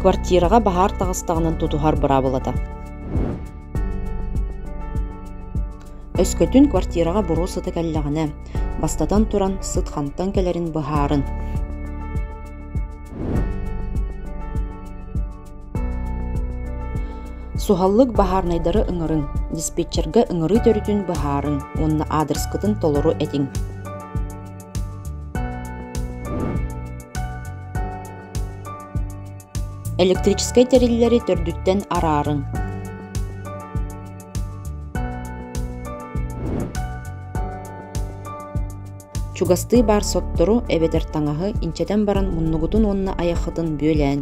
Квартираҕа баһаар таҕыстаҕынан тутуһар быраабылата. Өскөтүн квартираҕа буруо сыта кэллэҕинэ, бастатан туран, сыт хантан кэлэрин быһаарын. Суһаллык баһаарынайдары ыҥырыҥ, диспетчергэ ыҥырыы төрүтүн быһаарыҥ уонна аадырыскытын толору этиҥ. Электрическэй тэриллэри төрдүттэн араарыҥ. Чугастыы баар соттору эбэтэр таҥаһы инчэтэн баран муннугутун уонна айаххытын бүөлээн.